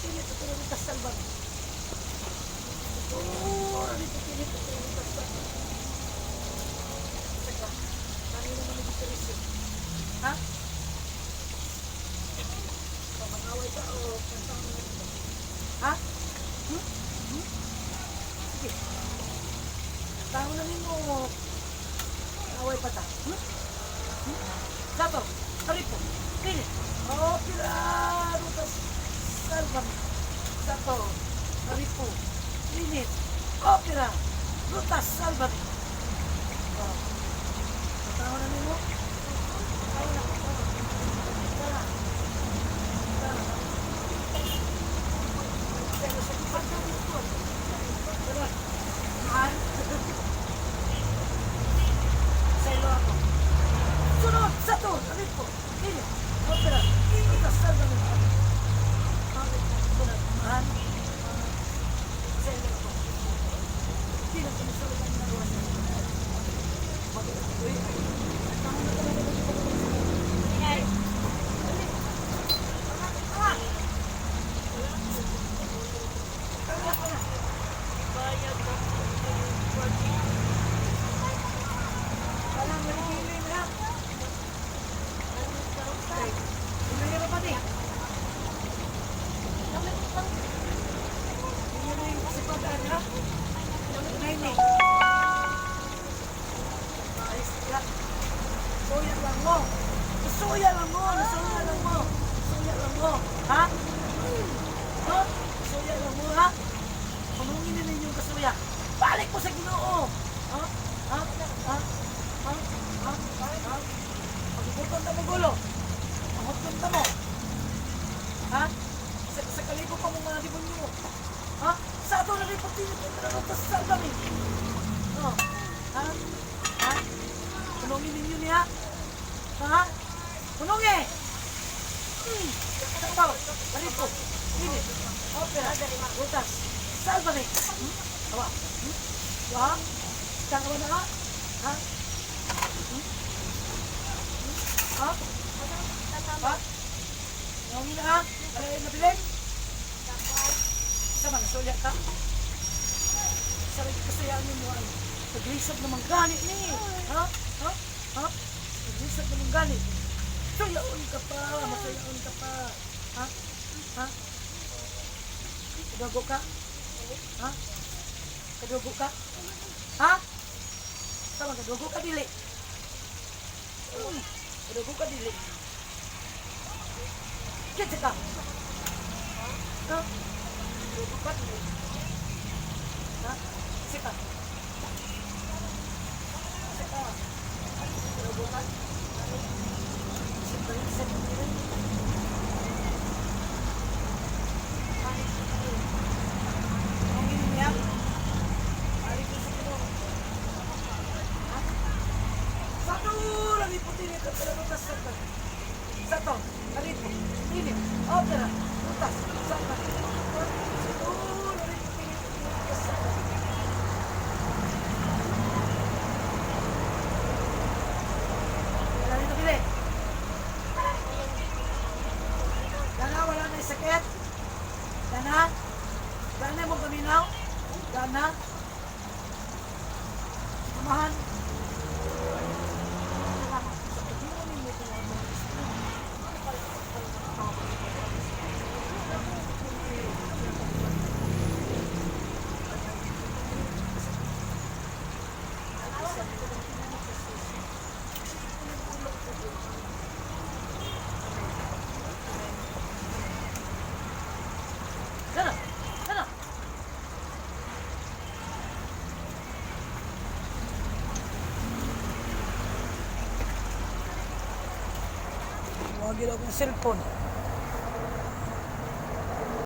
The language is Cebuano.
Tinit, rutas, salvame. Sato, rito, tinit, rutas, salvame. Saka, kanina man nag-service. Ha? Pamangaway ka o kantang? Ha? Hmm? Hmm? Sige. Tao na nimo. Away pa ta. Hmm? Hmm? Sato, aripo, tinit, opera, rutas, salvame. Sato, aripo, tinit, opera, rutas, salvame. Oh. Tao na nimo. Tao na. Tara. Tara. Tara. Mahal. Sa ilo ako. Sunod! Sato! Aripo! Tinit! Opera! Rutas, salvame. Sunod. Mahal. Sa ilo ako. Tinit, sumusunod ang ginagawa sa Uy, tama na talaga. Ah! Tama na. Bayad na. Walang marigili na. Ay, hindi na pa di. Hindi na yung sipagan, ha? Nine. Ayos ka. Suya lang mo. Suya lang mo. Suya lang mo. Suya lang mo. Ha? Ha? Suya lang mo, ha? Pamungin na ninyong kasuya. Balik mo sa Ginoo. Ha? Ha? Ha? Ha? Ha? Ha? Paghuton ta mo gulo. Paghuton ta mo. Ha? Sa kalibo pa mo mga demonyo. Ha? Sa ato na rin pati ito sa salvame. Oh. Ha? Ha? Punungin ninyo niya. Ha? Punungin! Hmm. Sato, aripo, tinit, opera, rutas, salvame. Hmm? Awa. Hmm? Wa? Tama na ka? Ha? Hmm? Hmm? Ha? Ha? Nangin na ha? Ano yung nabilin? Sa mga sulya ka? Sa mga kasayaan mo ano? Naglisod naman gani ni. Ha? Ha? Ha? Naglisod naman gani. Suyaon ka pa. Masayaon ka pa. Ha? Ha? Kadugo ka? Ha? Kadugo ka? Ha? Tama, kadugo ka dili. Kadugo ka dili. Kitsa ka. Ha? Kadugo ka dili. Ha? Sika. Sika. Kadugo ka? Sika, sika. Ang gini niya? Balik ko sa Ginoo. Ha? Sato, lagi po tinit at rutas sa Sato, aripo, tinit, opera, rutas, sa Sato, lagi po tinit at rutas sa Wala nito bili. Dana, wala na sakit. Dana, dana mo paminaw. Dana. Kumahan. Sa paghiwan ninyo kung ang mga espiritu. Dana, dana. Wagil akong cellphone.